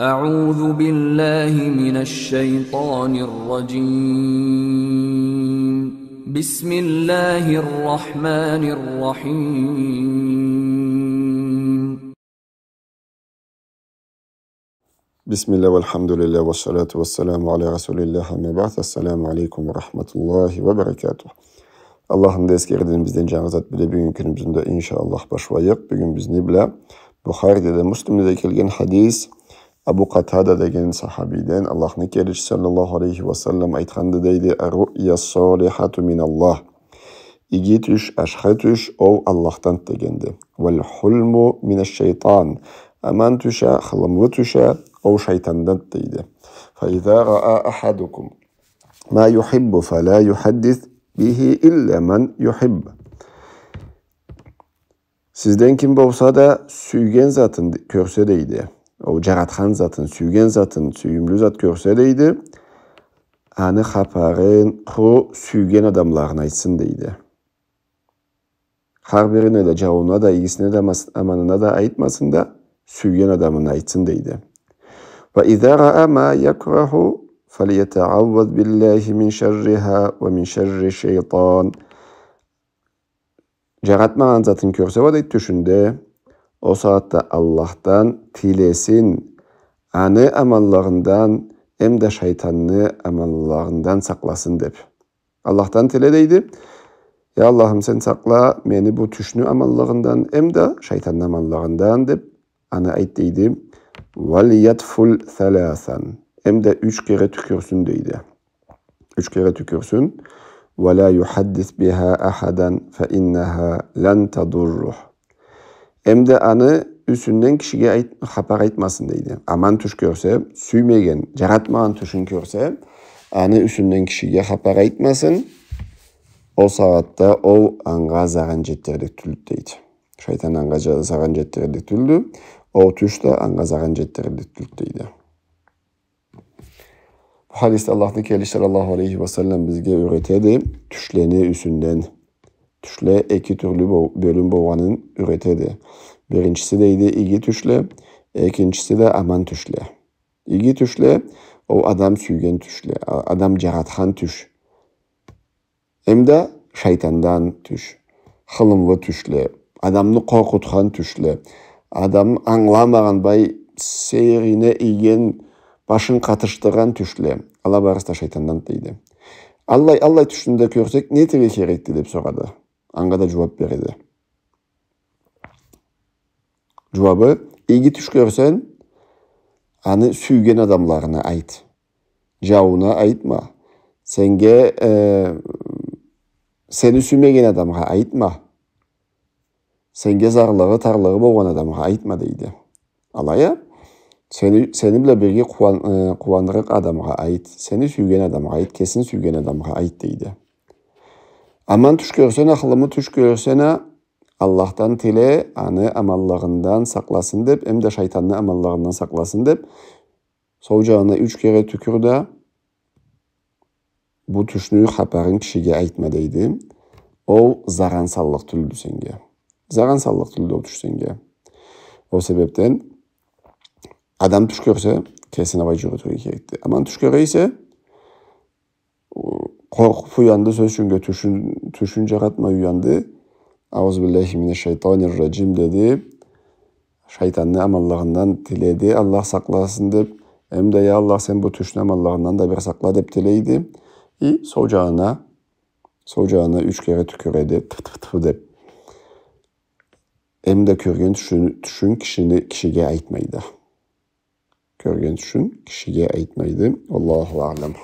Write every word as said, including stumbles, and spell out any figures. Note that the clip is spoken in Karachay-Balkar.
أعوذ بالله من الشيطان الرجيم. بسم الله الرحمن الرحيم. بسم الله والحمد لله والصلاة والسلام على رسول الله، أما بعد. السلام عليكم ورحمة الله وبركاته. Аллахны да эсгердим, бизден джангы зат бла бюгюн кюнюбюзню да, иншаАллах, башлайыкъ. Бюгюн бизни бла Бухариде да, Муслимде да келген хадис, Абу Къатада деген сахабийден, Аллахны келечиси саллаллаху алейхи ва саллам айтханды дейди: «الرؤيا الصالحة من الله». Иги тюш, ашхы тюш, ол Аллахдан дегенди. «والحلم من الشيطان». Аман тюш а, хылымлы тюш а, ол шайтандан дейди. «فإذا رأى أحدكم ما يحب فلا يحدث به إلا من يحب». Сизден ким болса да сюйген затын кёрсе дейди, ол джаратхан затын, сюйген затын, сюйюмлю зат кёрсе дейди, аны хапарын къуру сюйген адамларына айтсын дейди. Хар бирине да, джаууна да, игисине да, мас-, аманына да айтмасын да, сюйген адамына айтсын дейди. «وإذا رأى ما يكره فليتعوذ بالله من شرها ومن شر الشيطان». Джаратмагъан затын кёрсе уа дейди тюшюнде, ол сагъатда Аллахдан тилесин, аны аманлыгъындан, эмда шайтанны аманлыгъындан сакъласын деб. Аллахдан тиле дейди: «Я Аллахым, сен сакъла мени бу тюшню аманлыгъындан, эмда шайтанны аманлыгъындан», — деб, аны айт дейди. «وليتفل ثلاثا». Эмда юч кере тюкюрсюн дейди. Юч кере тюкюрсюн. «ولا يحدث بها أحدا فإنها لن تضره». Эмда аны юсюнден кишиге айт-, хапар айтмасын дейди. Аман тюш кёрсе, сюймеген, джаратмагъан тюшюн кёрсе, аны юсюнден кишиге хапар айтмасын. Ол сагъатда ол анга заран джетдирлик тюлдю дейди. Шайтан анга джа-, заран джетдирлик тюлдю. Ол тюш да анга заран джетдирлик тюлдю дейди. Бу хадисде Аллахны келечиси саллаллаху алейхи ва саллам бизге юретеди тюшлени юсюнден. Тюшле эки тюрлю бол-, бёлюм болгъанын юретеди. Биринчиси дейди иги тюшле, экинчиси да аман тюшле. Иги тюшле, ол адам сюйген тюшле, а-, адам джаратхан тюш. Эмда шайтандан тюш, хылымлы тюшле, адамны къоркъутхан тюшле, адам ангыламагъан, бай, сейирине ийген, башын къатышдыргъан тюшле. Ала барысы да шайтандан дейди. Аллай, аллай тюшню да кёрсек, не этерге керекди деб сорады. Анга да джууаб береди. Джууабы: иги тюш кёрсенг, аны сюйген адамларына айт. Джаууна айтма. Сеннге, э, сени сюймеген адамгъа айтма. Сеннге зарлыгъы, тарлыгъы болгъан адамгъа айтма, дейди. Алай а, сени, сени бла бирге къууан-, э, къууанырыкъ адамгъа айт, сени сюйген адамгъа айт, кесин сюйген адамгъа айт, дейди. Аман тюш кёрсенг а, хылымлы тюш кёрсенг а, Аллахдан тиле, аны аманлыгъындан сакъласын деб, эмда шайтанны аманлыгъындан сакъласын деб, сол джанына юч кере тюкюр да, бу тюшню хапарын кишиге айтма, дейди. Ол заран саллыкъ тюлдю сеннге. Заран саллыкъ тюлдю ол тюш сеннге. Ол себебден адам тюш кёрсе, кесине бай джюрютюрге керекди. Аман тюш кёре эсе, къоркъуб уянды, сёз ючюннге тюшюн, тюшюн джаратмай уянды. «Аузу биллахи минаш-шайтанир-раджим» деди. Шайтанны аманлыгъындан тиледи, Аллах сакъласын деб. Эмда, я Аллах, сен бу тюшню аманлыгъындан да бир сакъла деб тилейди. И сол джанына, сол джанына юч кере тюкюреди, тф-тф-тф деб. Эмда кёрген тюшюн, тюшюн кишини, кишиге айтмайды. Кёрген тюшюн кишиге айтмайды. Аллаху аълам.